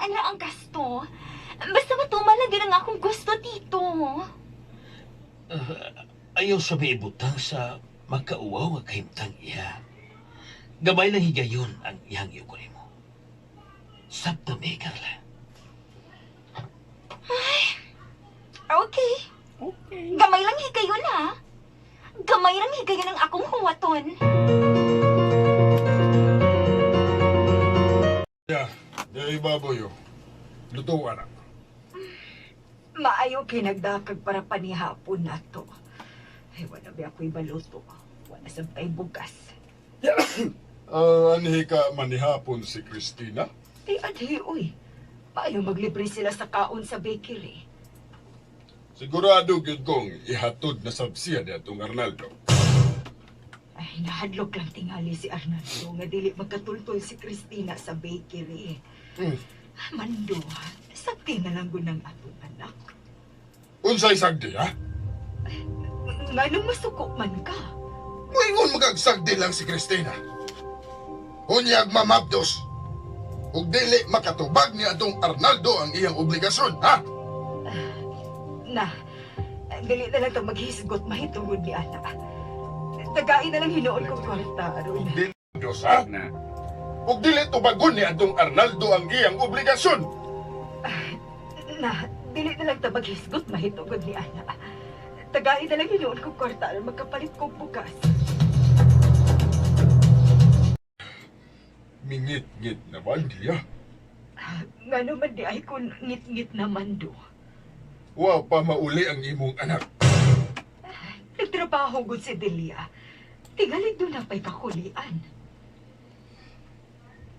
Hayaan ra ang gasto. Basta matuman lang din ang akong gusto, Tito. Ayaw sa may ibutang sa makauwaw nga kahimtang iya. Gamay lang higayon ang iyang yuko nimo. Sabta may, Carla. Okay. Okay. Gamay lang higayon, ha? Gamay lang higayon ang akong huwaton. Ya, di baboy oh. Lutuan na. Maayo kinagdakag para panihapon na to. Ay, wala ba ako'y baluto. Wala sabtay bugas. Ah, anhi ka manihapon si Christina? Ay, adhi, uy. Maayo maglibre sila sa kaon sa bakery. Sigurado gyud kong ihatod na sab siya ni atong Arnaldo. Ay, nahadlok lang tingali si Arnaldo nga dili magkatultol si Christina sa bakery. Mando, sakti na lang gunang atong anak. Unsay sagdi ha? Nganong masuko man ka? Moingon magagsagdi lang si Christina. Unyag mamabdos. Ug dili makatubag ni atong Arnaldo ang iyang obligasyon, ha? Na, dili na lang ta maghisgot mahitungod ni Ana. Tagain na lang hinuon kong kwarta, aron. Ug dili dos, ha? Na. Ug dili tubagon ni atong Arnaldo ang iyang obligasyon. Na, dili na lang ta maghisgot mahitungod ni Ana. Tagain na lang hinuon kong kwarta aron magkapalit kong bugas. Mingit-ngit na ba niya? Ngano man di ay kun ngit-ngit naman do. Wa pa mauli ang imong anak. Nagtrabaho gud si Delia. Tingali doon na pa'y kakulian.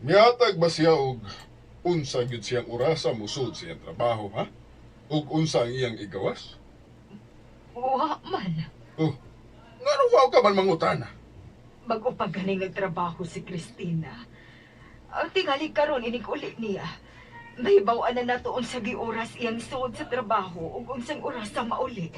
Mihatag ba siya og unsa gyud siyang orasa musud siyang trabaho, ha? Ug unsa ang iyang igawas? Wa man. Oh, ngano wa ka man mangutana? Bago pa ganing nagtrabaho si Christina. Ang tingali karon inig uli niya. May bawaan na nato unsa gi oras iyang suod sa trabaho ug unsang oras sa mauli.